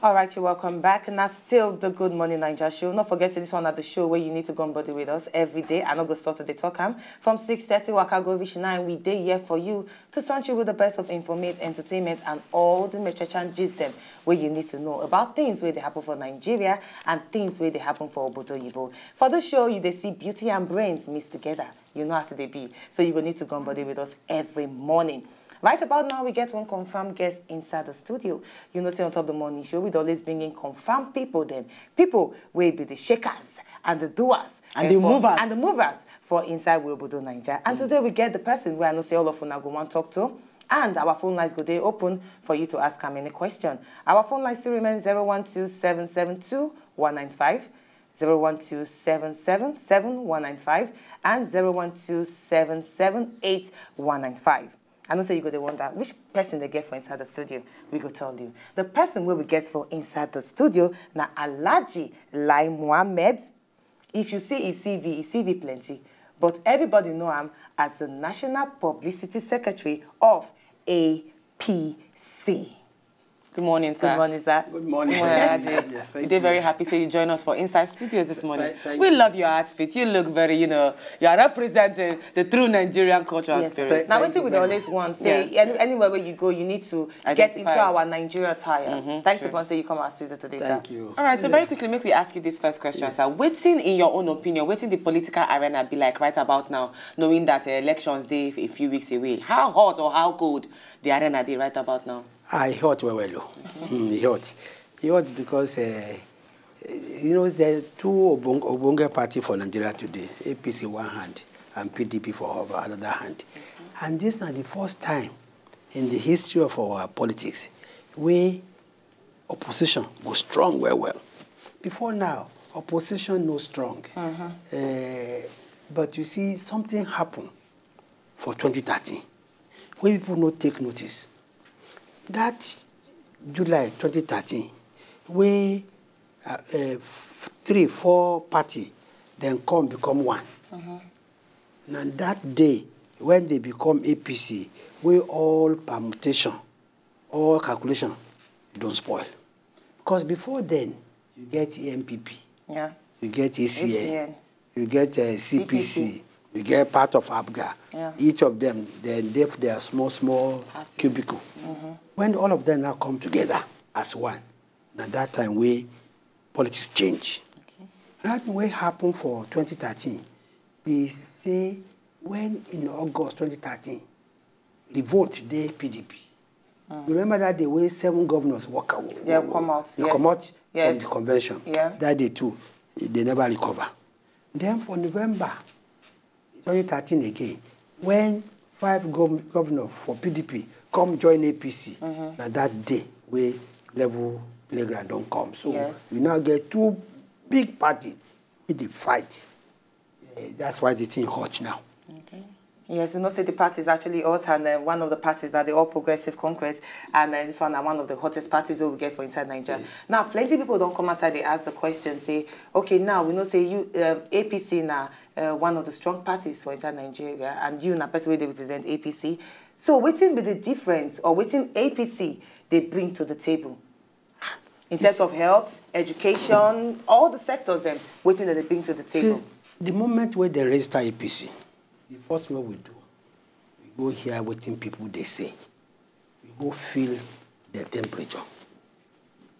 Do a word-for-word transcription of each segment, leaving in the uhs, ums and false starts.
All right, you're welcome back. And that's still the Good Morning Naija show. Not forget this one at the show where you need to go and body with us every day. I know go start to the talk am from six thirty waka go reach nine. We day here for you to send you with the best of information, entertainment, and all the mechecha and gist them where you need to know about things where they happen for Nigeria and things where they happen for Obodo Yibo. For the show, you they see beauty and brains mix together. You know as they be. So you will need to go and body with us every morning. Right about now, we get one confirmed guest inside the studio. You know, say on top of the morning show, we always bring in confirmed people them. People will be the shakers and the doers. And the movers. And the movers for inside Webudo Nigeria. And today we get the person where I know say all of una go want talk to. And our phone lines go they open for you to ask him any question. Our phone lines still remain zero one two seven seven two one nine five, zero one two seven seven seven one nine five, and zero one two seven seven eight one nine five. I know say you go to wonder which person they get for inside the studio. We go tell you. The person where we get for inside the studio na Alhaji Lai Mohammed. If you see his C V, his C V plenty. But everybody know him as the National Publicity Secretary of A P C. Good morning, sir. Good morning, sir. Good morning. Good morning, Alhaji. Yes, thank you. We're very happy to say you join us for Inside Studios this morning. Thank, thank you. We love your outfit. You look very, you know, you are representing the true Nigerian culture and spirit. Yes. Now, one thing we always want, say, any, anywhere where you go, you need to get into our Nigeria attire. Thanks upon say you come our studio today, sir. Thank you. All right, so very quickly, make we ask you this first question, sir. Wetin, in your own opinion, wetin the political arena be like right about now, knowing that, uh, elections day a few weeks away? How hot or how cold the arena dey right about now? I hot well well o. Mm, e hot. E hot because, uh, you know, there are two obong- obonge party for Nigeria today, A P C one hand and P D P for other- another hand. And this na the first time in the history of our politics wey opposition go strong well well. Before now, opposition no strong. Uh, but you see, something happen for twenty thirteen wey people no take notice. That July twenty thirteen, wey, uh, uh, f- three, four party then come become one. Na that day when they become A P C, wey all permutation, all calculation don spoil. Because before then, you get N P P, yeah, you get A C N, A C N, you get, uh, C P C, C P C, you get part of APGA. Yeah. Each of them, they dey for their small, small party, cubicle. When all of them now come together as one, na that time wey politics change. Okay. That thing wey happen for twenty thirteen be say when in August twenty thirteen, the vote dey P D P. You remember that day wey seven governors walk out? They come out, they come out from the convention. Yeah. That day too, they never recover. Then for November twenty thirteen again, when five gov- governor for P D P come join A P C, na that day wey level playground don come. So we now get two big party wey dey fight. Eh, that's why the thing hot now. Okay. Yes, we know say the party is actually hot, and, uh, one of the parties na the All Progressive Congress, and, uh, this one na one of the hottest parties wey we get for inside Nigeria. Yes. Now, plenty people don come outside, they ask the question, say, okay, now we know say you, um, A P C na, uh, one of the strong parties for inside Nigeria, and you na person wey dey represent A P C. So, wetin be the difference, or wetin A P C they bring to the table? In terms of health, education, all the sectors, then, wetin that they bring to the table? The moment where they register A P C, the first thing we do, we go hear wetin people they say. We go feel the temperature.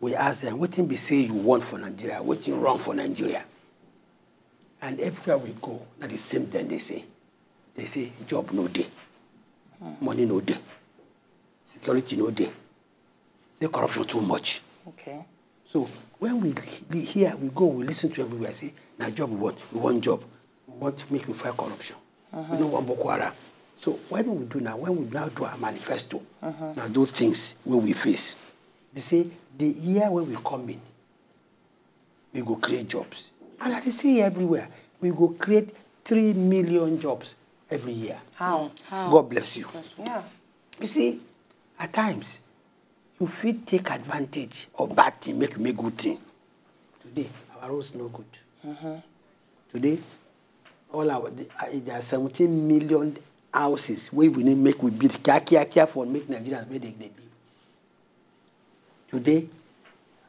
We ask them, wetin be say you want for Nigeria? Wetin wrong for Nigeria? And everywhere we go, na the same thing they say. They say job no dey, money no dey, security no dey, say corruption too much. Okay. So when we li- hear, we go, we listen to everywhere, say, na job we want, we want job, we want make we fight corruption. We no want Boko Haram. So what we do now, when we now do our manifesto, now those things wey we face, they say the year wey we come in, we go create jobs. And I dey say everywhere, we go create three million jobs every year. How? How? God bless you. Yeah. You see, at times, you fit take advantage of bad thing, make you make good thing. Today, our roads no good. Today, all our the, uh, there are seventeen million houses wey we need make we build kia kia kia for make Nigerians make they dey live. Today,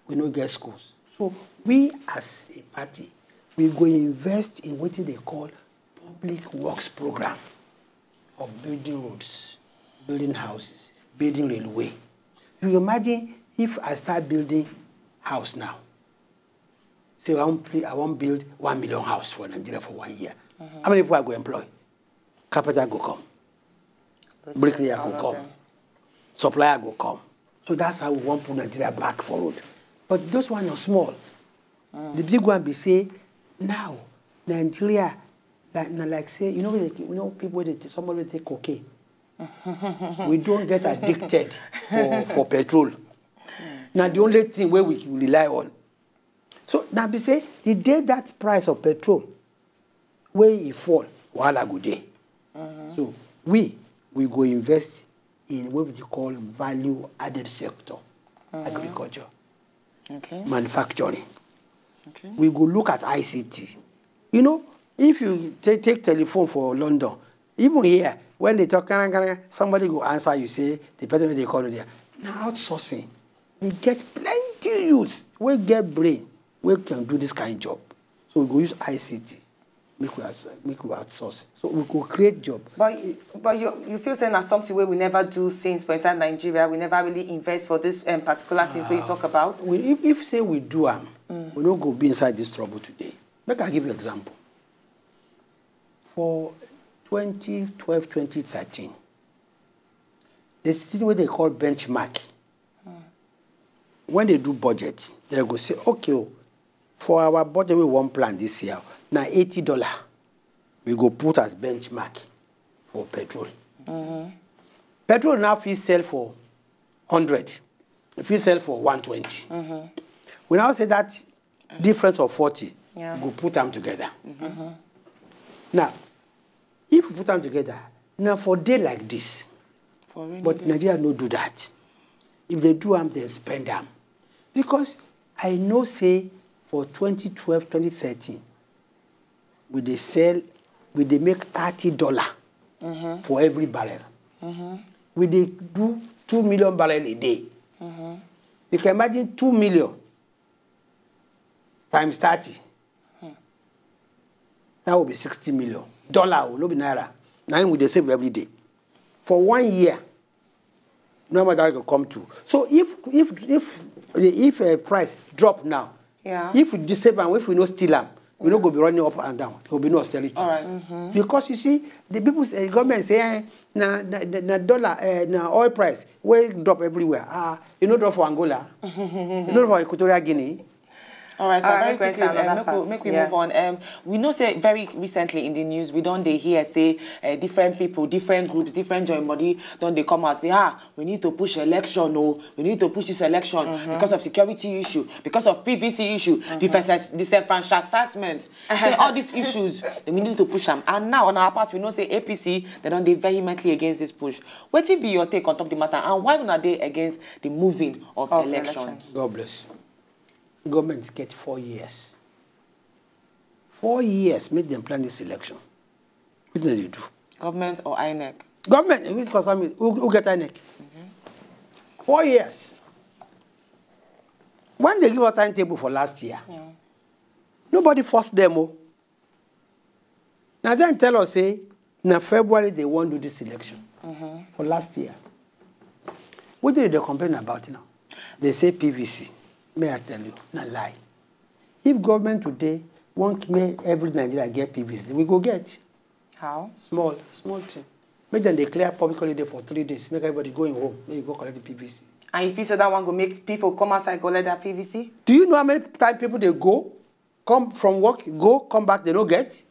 We no get schools. So we as a party, we go invest in wetin they call public works program of building roads, building houses, building railway. You imagine if I start building house now, say I wan play, I wan build one million house for Nigeria for one year. How many people I go employ? Carpenter go come, bricklayer go come, supplier go come. So that's how we wan put Nigeria back for road. But those one are small. The big one be say now Nigeria, like, na like say, you know, like, you know, people wey dey take, somebody wey take cocaine. We don get addicted for, for petrol. Na the only thing wey we rely on. So na be say the day that price of petrol wey e fall, wahala go dey. So we, we go invest in what we call value added sector, agriculture, Okay. manufacturing. Okay. We go look at I C T. You know, if you take, take telephone for London, even here, when they talk, karang, karang, somebody go answer you, say, the person wey dey call you there. Na outsourcing. We get plenty youth wey get brain, wey can do this kind job. So we go use I C T, make we outs-, make we outsource. So we go create job. But but you you feel say na something wey we never do since for inside Nigeria. We never really invest for this um, particular things wey you talk about. We, if, if say we do am, we no go be inside this trouble today. Make I give you example. For twenty twelve, twenty thirteen, the thing wey they call benchmark, when they do budget, they go say, okay, oh, for our budget we wan plan this year, na eighty dollar we go put as benchmark for petrol. Petrol now fit sell for hundred, e fit sell for one twenty. We now say that difference of forty, Yeah. we go put am together. Now, if we put am together, na for day like this. For rainy But day. Nigeria no do that. If they do am, they spend am. Because I know say for twenty twelve, twenty thirteen, we dey sell, we dey make thirty dollar for every barrel. We dey do two million barrel a day. You can imagine two million times thirty. That will be sixty million dollar, oh, no be naira. Na im we dey save every day. For one year, no matter how e go come to. So if, if, if, if uh, price drop now, Yeah. if we dey save am, if we no steal am, we no go be running up and down. There go be no austerity. All right. Because you see, the people say, government say, eh, na, na, na, na dollar, eh, na oil price wey drop everywhere. Ah, e no drop for Angola. E no drop for Equatorial Guinea. All right, so All right, very make we quickly, enter uh, another make, we, part. make we Yeah. move on. Um, we know say very recently in the news, we don dey hear say uh, different people, different groups, different join body don dey come out say, ah, we need to push election, oh, we need to push this election because of security issue, because of P V C issue, disenfranch-, disenfranchisement, say all these issues, then we need to push them. And now on our part, we know say A P C, they don dey vehemently against this push. Wetin be your take on top the matter, and why una dey against the moving of, Of election? election. God bless you. Government get four years. Four years make dem plan this election. Wetin dem dey do? Government or INEC? Government, which concern me, who, who get INEC? Four years. When they give us timetable for last year, nobody force them. Oh. Now then tell us say, na February they wan do this election for last year. Wetin dem dey complain about now? They say P V C. May I tell you, na lie. If government today wan make every Nigeria get P V C, we go get. How? Small, small thing. Make dem dey clear public holiday for three days, make everybody go im home, make you go collect the P V C. And you feel say that one go make people come outside collect that P V C? Do you know how many time people dey go, come from work, go, come back, they no get?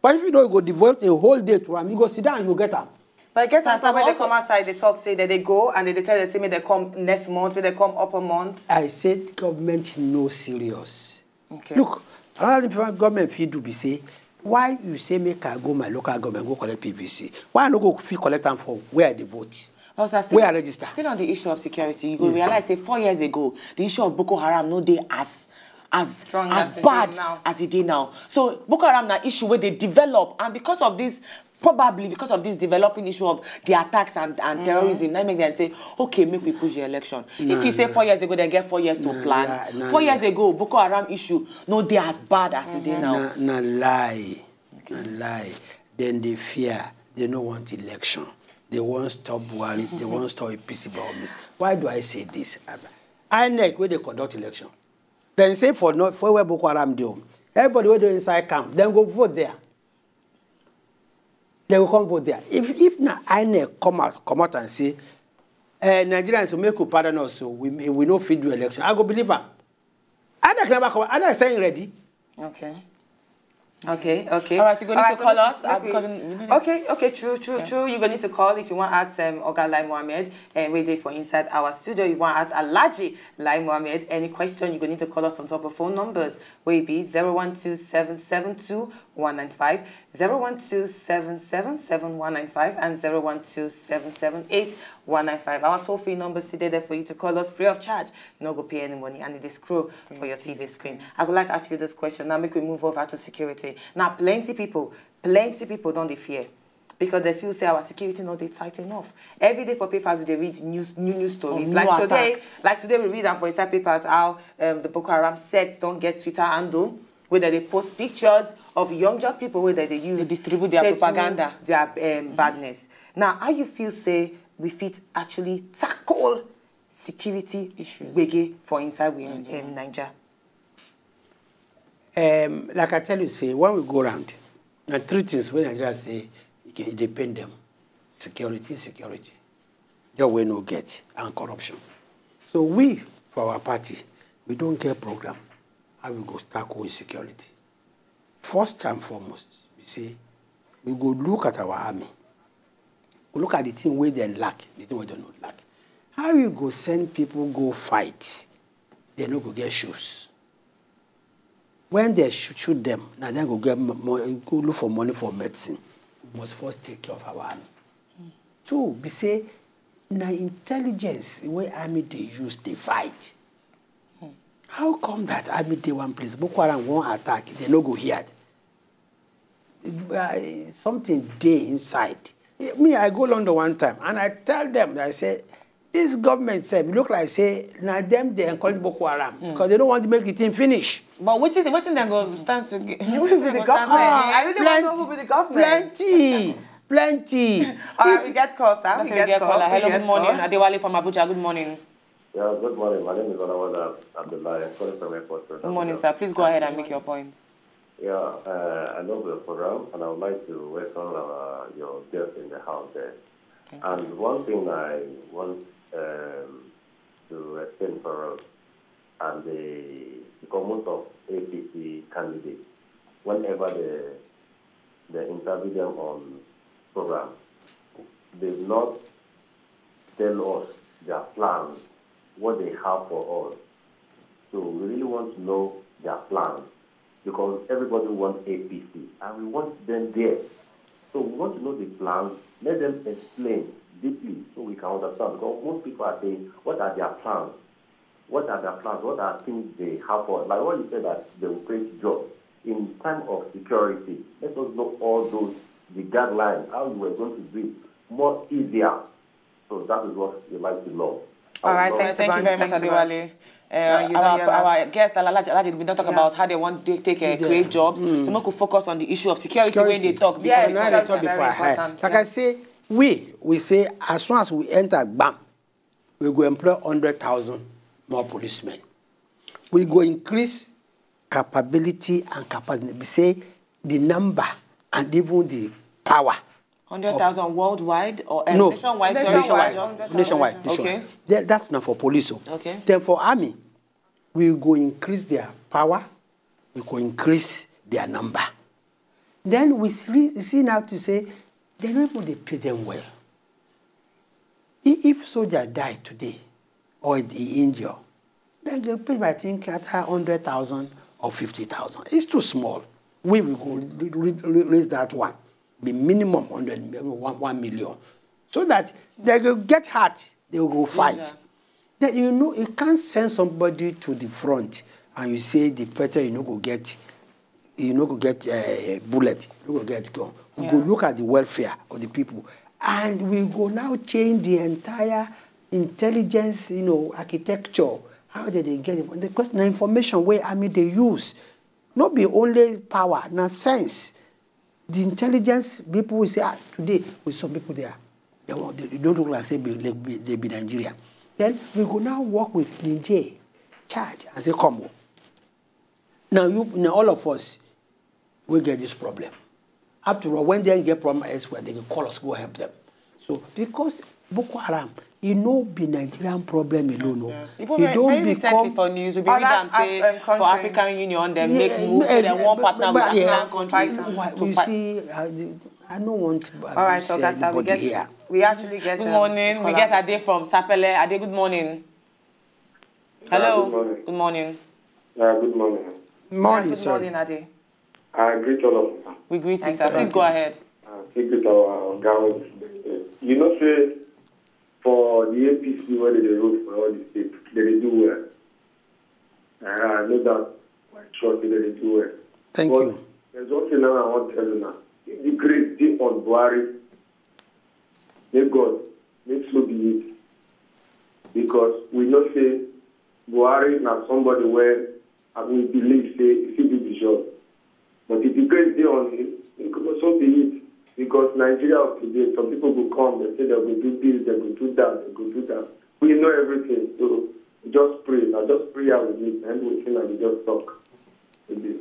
But if you know you go devote a whole day to am, you go sit down, you get am. But I guess Sir, some people sir, wey dey also come outside, they talk say that they go and they dey tell them say make they come next month, make they come upper month. I said government no serious. Okay. Look, another thing government fit do be say, why you say make I go my local government go collect P V C? Why I no go fit collect am for where I dey vote? Well, sir, still, Where I register? Still on the issue of security, you go Yes, sir. realize say four years ago, the issue of Boko Haram no dey as as strong as bad as e dey now. So Boko Haram na issue wey dey develop, and because of this, probably because of this developing issue of the attacks and and terrorism, na make dem say, okay, make we push the election. If you say four years ago dem get four years to plan, four years ago Boko Haram issue no dey as bad as e dey now. Na na lie. Na lie. Dem dey fear. Dem no want election. Dem wan stop Buhari. Dem wan stop A P C by all means. Why do I say this? INEC wey dey conduct election, dem say for north, for where Boko Haram dey o, everybody wey dey inside camp, dem go vote there. Dem go come vote there. If if na INEC come out come out and say, eh, Nigerians, make we pardon us, so we we no fit do election, I go believe am. INEC never come out. INEC say e ready. Okay. Okay, okay. All right, you go need to call us, uh, because we need to. Okay, okay, true, true, true. You go need to call if you want ask, um, Oga Lai Mohammed, and we dey for inside our studio. You want ask Alhaji Lai Mohammed any question, you go need to call us on top of phone numbers wey be zero one two seven seven two one nine five, zero one two seven seven seven one nine five, and zero one two seven seven eight one nine five. Our toll-free number still dey there for you to call us free of charge. You no go pay any money, and e dey scroll for your T V screen. I would like to ask you this question. Now, make we move over to security. Now, plenty people, plenty people don dey fear because they feel say our security no dey tight enough. Every day for papers, we dey read news, new news stories. Like today, like today, we read am for inside papers how, um, the Boko Haram set don get Twitter handle wey dem dey post pictures of young young people wey dem dey use distribute their propaganda, their, um, badness. Now, how you feel say we fit actually tackle security gbege for inside we, um, Naija? Um, like I tell you, say, when we go round, na three things wey Nigeria say e dey pain them: security, insecurity, job wey no get, and corruption. So we, for our party, we don get program how we go tackle insecurity. First and foremost, we say we go look at our army. We look at the thing wey dem lack, the thing wey dem no lack. How you go send people go fight, dem no go get shoes? When dem shoot, shoot dem, na dem go get mo-, mo-, go look for money for medicine. We must first take care of our army. Two be say na intelligence wey army dey use dey fight. How come that army dey one place, Boko Haram wan attack, dem no go hear? Uh, something dey inside. Me, I go London one time and I tell them, I say, this government sef look like say na dem dey encourage Boko Haram because they don't want to make the thing finish. But wetin wetin dem go stand to get? Who be the government? I really want to know who be the government. Plenty, plenty. All right, we get call, sir. We get call. Hello, good morning. Adewale from Abuja, good morning. Yeah, good morning. My name is Olawale Abdullahi. I'm calling from Airport Road. Good morning, sir. Please go ahead and make your point. Yeah, uh, I love your program, and I would like to welcome our, your guests in the house there. And one thing I want, um, to explain for us, and the, the comments of A P C candidates, whenever they, they interview them on program, they not tell us their plans, what they have for us. So we really want to know their plans because everybody wants A P C and we want them there. So we want to know the plans, let them explain deeply so we can understand, because most people are saying, what are their plans? What are their plans? What are things they have for us? Like what you said, that they will create jobs. In time of security, let us know all those, the guidelines, how you were going to do it more easier. So that is what we like to know. All right, thanks a bunch. Thank you very much, Adewale. Uh, our, our guest, Alhaji, Alhaji, we don talk about how they want to take, uh, create jobs. So make we focus on the issue of security when they talk. Yes, security is very important. Like I say, we, we say as soon as we enter, bam, we go employ hundred thousand more policemen. We go increase capability and capacity. We say the number and even the power. Hundred thousand worldwide or, um, no, nationwide? Nationwide. Nationwide. Nationwide. Okay. That, that's not for police. Oh. Okay. Then for army, we go increase their power, we go increase their number. Then we see, see now to say, they no even dey pay them well. I-, if soldier die today or he injure, then they pay, I think, either hundred thousand or fifty thousand. It's too small. We will go re-, re-, re-, raise that one, the minimum hundred, maybe one, one million, so that they go get heart, they will go fight. Then you know you can't send somebody to the front and you say the petrol, you no go get, you no go get uh, bullet, you no go get gun. We go look at the welfare of the people, and we go now change the entire intelligence, you know, architecture. How did they get it? The question, the information where army they use, not be only power, na sense. The intelligence people will say, ah, today with some people there, they, won't- they don't look like say be, they, be, they be Nigeria. Then we go now work with Niger, Chad, and say, come on. Now you, now all of us, we get this problem. After all, when they get problem elsewhere, they can call us, go help them. So because Boko Haram, e no be Nigerian problem alone o. Yes. Even e very, don very recently become for news, we be read am say for African Union, dem make moves, say dem wan partner with African countries to fight. I no want to abuse anybody here. We actually get. Good morning. We get Ade from Sapele. Ade, good morning. Hello. Good morning. Good morning. Morning, sir. Good morning, Ade. I greet all of you. We greet you, sir. Please go ahead. I greet our Oga. You know say for the A P C wey dey rule for all the states, they dey do well. Uh, I know that for sure say they dey do well. Thank you. But there's one thing now I want to tell you now. If the grace dey on Buhari, may God make so be it. Because we know say Buhari na somebody wey and we believe say e fit do the job. But if the grace dey on him, e go also be it. Because Nigeria of today, some people go come, they say they go do this, they go do that, they go do that. We know everything, so we just pray. Na just prayer we need, and we think I will just talk today.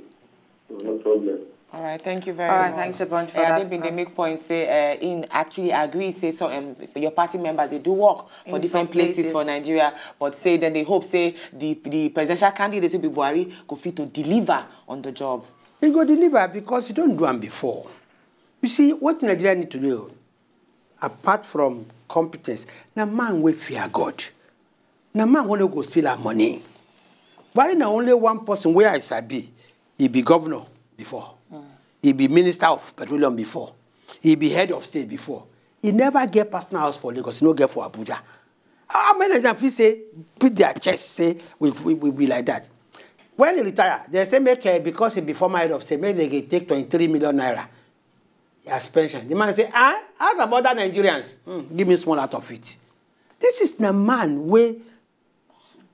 So no problem. All right, thank you very much. All right, thanks a bunch for that. They make point say uh, in actually agree say so um, your party members they do work for different places for Nigeria, but say then they hope say the the presidential candidate will be Buhari go fit to deliver on the job. He go deliver because he don't do am before. You see, what Nigeria need to do, apart from competence, na man wey fear God. Na man wey no go steal our money. Buhari na only one person wey I sabi. He be governor before. He be minister of petroleum before. He be head of state before. He never get personal house for Lagos. He no get for Abuja. How many of them fit say, put their chest, say, we, we, we be like that? When he retire, they say make uh, because he be former head of state, make they take twenty-three million naira as pension. The man say, ah, as about other Nigerians, hmm, give me small out of it. This is the man wey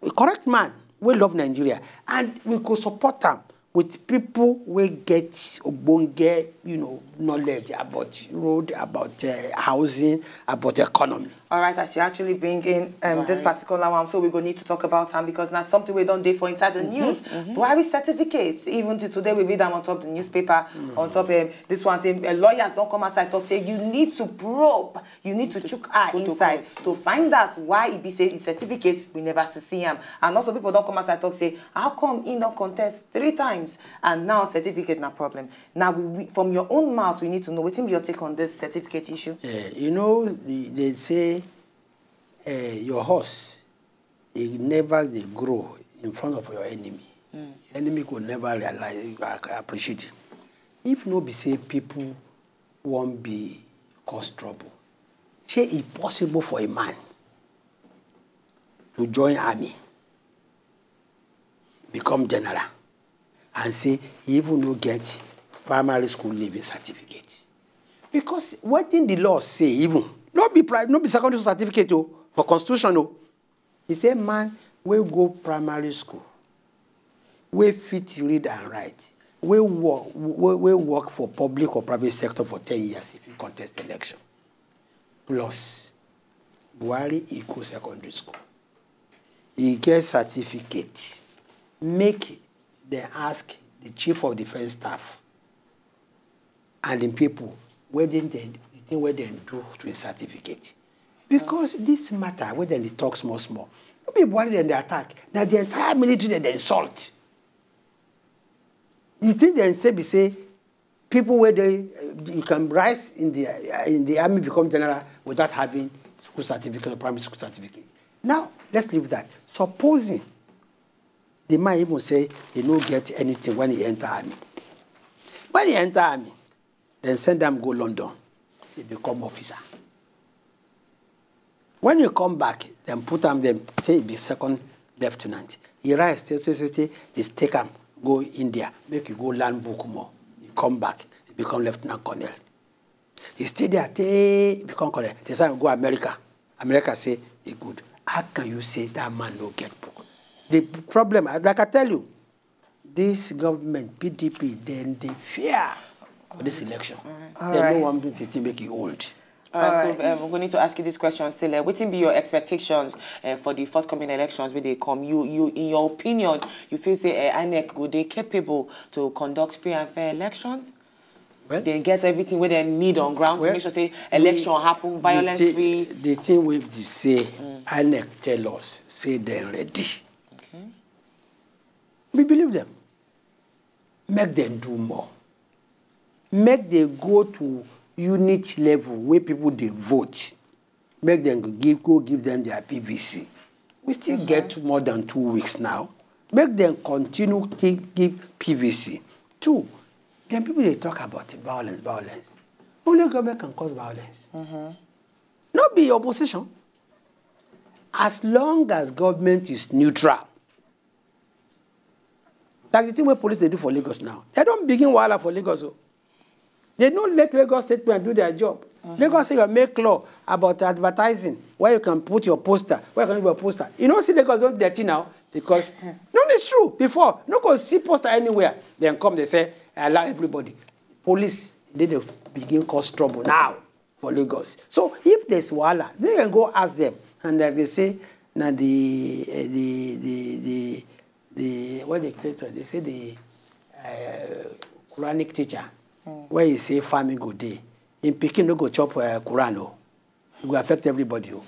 a correct man wey love Nigeria, and we go support am with people wey get ogbonge, you know, knowledge about road, about uh, housing, about economy. All right, as you actually bring in um, right. This particular one, so we go need to talk about am because na something wey don dey for inside the mm-hmm, news. Mm-hmm. Buhari certificate, even till today we read am on top the newspaper, mm-hmm. On top um, this one say uh, lawyers don come outside talk say you need to probe You need to chook eye inside to find out why e be say the certificate we never see see am. And also people don come outside talk say how come he don contest three times and now certificate na problem. Now we, we from your own mouth we need to know wetin be your take on this certificate issue. Uh, you know they say uh, your horse e never dey grow in front of your enemy. Mm. Your enemy go never realize appreciate it. If no be say people wan be cause trouble, shey e possible for a man to join army, become general, and say e even no get primary school leaving certificate? Because wetin the law say even no be pri no be secondary school certificate o for constitution o. E say man wey go primary school, wey fit read and write, wey work wey wey work for public or private sector for ten years e fit contest election. Plus Buhari e go secondary school, e get certificate, make dem ask the chief of defence staff and im people wetin dem the thing wey dem do to im certificate. Because this matter wey dem dey talk small small no be Buhari dem dey attack, na the entire military dem dey insult. The thing dem say be say people wey dey you can rise in the in the army become general without having school certificate or primary school certificate. Now let's leave that. Supposing the man even say he no get anything when he enter army. When he enter army, dem send am go London. He become officer. When he come back, dem put am dem say he be second lieutenant. He rise, stay, stay, stay, stay, they take am, go India, make you go learn book more. He come back, he become lieutenant colonel. He stay there, stay, become colonel. They say go America. America say, he good. How can you say that man no get book? The problem, like I tell you, this government, P D P, then they fear for this election. They right. No one to make it old. All right, so um, we need to ask you this question still. Uh, wetin be your expectations uh, for the forthcoming elections wey dey come? You, you, in your opinion, you feel say uh, INEC go dey capable to conduct free and fair elections? Well, They get everything wey they need on ground Well, to make sure say election happen, violence the, free. The thing we dey say, INEC tell us, say they ready. Okay. We believe them. Make them do more. Make they go to unit level where people they vote. Make them go give, go give them their P V C. We still get more than two weeks now. Make them continue to give P V C. Two, then people they talk about violence, violence. Only government can cause violence. Not be opposition. As long as government is neutral, like the thing wey police dey do for Lagos now, they don begin wahala for Lagos o. They no let Lagos State men do their job. Lagos State make law about advertising, where you can put your poster, where you can put your poster. You know, see Lagos don dirty now because no, it's true. Before, no go see poster anywhere. Then come, they say, allow everybody. Police, they dey begin cause trouble now for Lagos. So if there's wahala, they can go ask them. And like they say, na the, eh, the, the, the, the, what they say, they say the uh, Quranic teacher, where he say farming go dey, him pikin no go chop uh, Quran o. It go affect everybody o.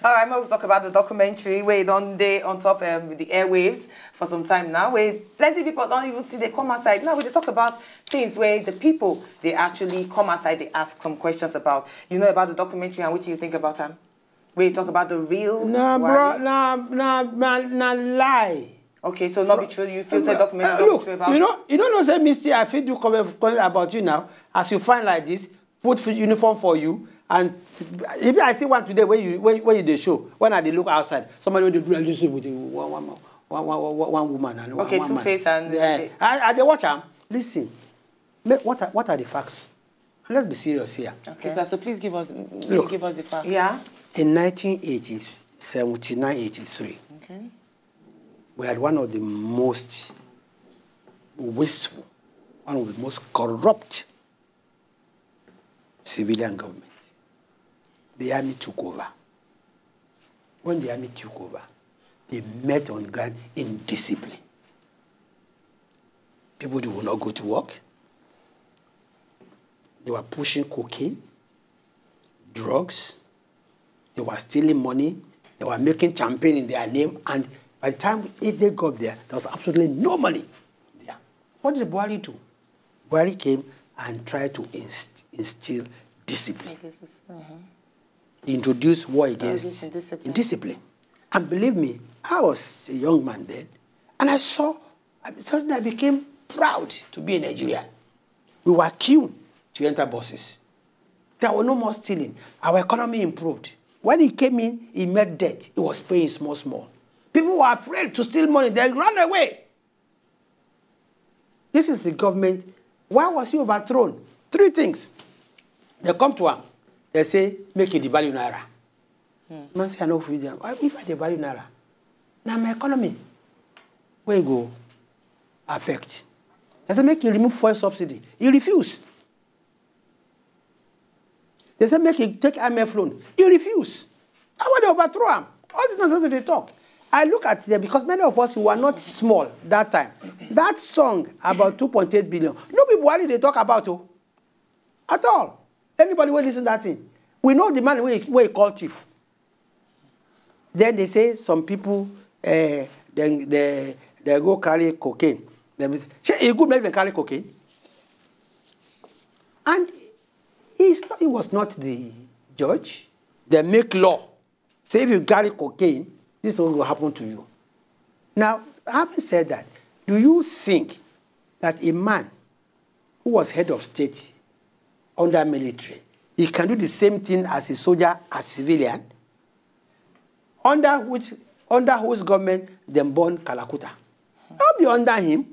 All right, make we talk about the documentary wey don dey on top um, the airwaves for some time now. Wey plenty people don even see they come outside now. We dey talk about things where the people they actually come outside, they ask some questions about. You know about the documentary and what you think about am? Wey talk about the real. Na bro, Buhari? Na na na na lie. Okay, so not be true. You feel say documentary Uh, not look, be true about. You know, you don't know say Misty, I fit do comment, comment about you now. As you find like this, put f- uniform for you, and if I see one today where you where, where you dey show, when I dey look outside, somebody will do like this with the one one one one one one woman and one, Okay, one two man. face and Yeah. I, I dey watch am. Listen, make, what are, what are the facts? Let's be serious here. Okay. Sir, so please give us Look. Give us the facts. Yeah. In nineteen eighty, seventy-nine, eighty-three, Okay. we had one of the most wasteful, one of the most corrupt civilian government. The army took over. When the army took over, they met on ground in discipline. People, they will not go to work. They were pushing cocaine, drugs. They were stealing money. They were making champagne in their name. And by the time if they got there, there was absolutely no money there. What did Buhari do? Buhari came and tried to inst- instill discipline. This is- mhm. He introduced war against Against indiscipline. Indiscipline. And believe me, I was a young man then, and I saw, I, suddenly I became proud to be a Nigerian. We were queuing to enter buses. There were no more stealing. Our economy improved. When he came in, he met debt. He was paying small, small. People were afraid to steal money. They ran away. This is the government. Why was he overthrown? Three things. They come to him. They say, make you devalue naira. Man say, I no fit do am. Why, if I devalue naira, now my economy, where e go affect? They say, make you remove fuel subsidy. He refuse. They say, make you take I M F loan. He refuse. That's why they overthrow him. All this nonsense wey they talk. I look at them because many of us who were not small that time. That song about two point eight billion, no be Buhari they talk about o, at all. Anybody will listen that thing. We know the man wey wey he call thief. Then they say some people, uh, then they they go carry cocaine. They be say, shey e good make dem carry cocaine? And he's not, he was not the judge. They make law. Say if you carry cocaine, this is what will happen to you. Now, having said that, do you think that a man who was head of state under military, he can do the same thing as a soldier, as civilian? Under which Under whose government dem born Kalakuta? No be under him.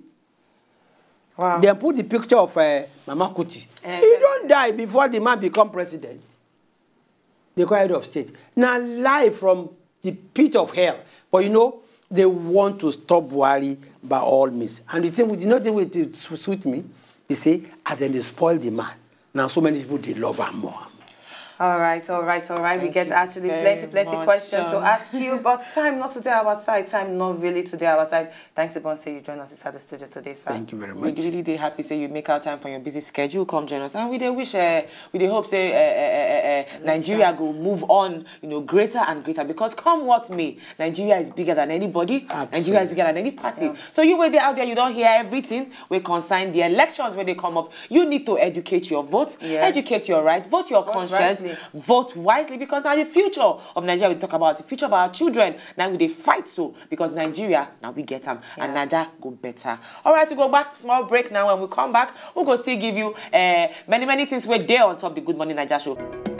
Wow. Dem put the picture of uh, Mama Kuti. He don die before the man become president. They call head of state. Now live from the pit of hell. But you know, they want to stop Buhari by all means. And the thing with the nothing with it sweet me, they say, as then they spoil the man. Now so many people they love him more. All right, all right, all right. We get actually plenty, plenty questions to ask you, but time not today our side, time not really today our side. Thanks, Ebon, say you join us inside the studio today, sir. Thank you very much. We really dey happy say you make out time from your busy schedule, come join us, and we dey wish, uh, we dey hope say uh, uh, uh, uh, Nigeria go move on, you know, greater and greater, because come what may, Nigeria is bigger than anybody. Nigeria is bigger than any party. So you wey dey out there, you don hear everything wey concern the elections wey dey come up. You need to educate your vote, Yes. educate your rights, vote your Vote conscience, wisely. Vote wisely, because now the future of Nigeria we talk about, the future of our children, now we dey fight so, because Nigeria now we get am, and Naija go better. All right, we go back small break now. When we come back, we go still give you uh, many many things wey dey on top the Good Morning Naija show.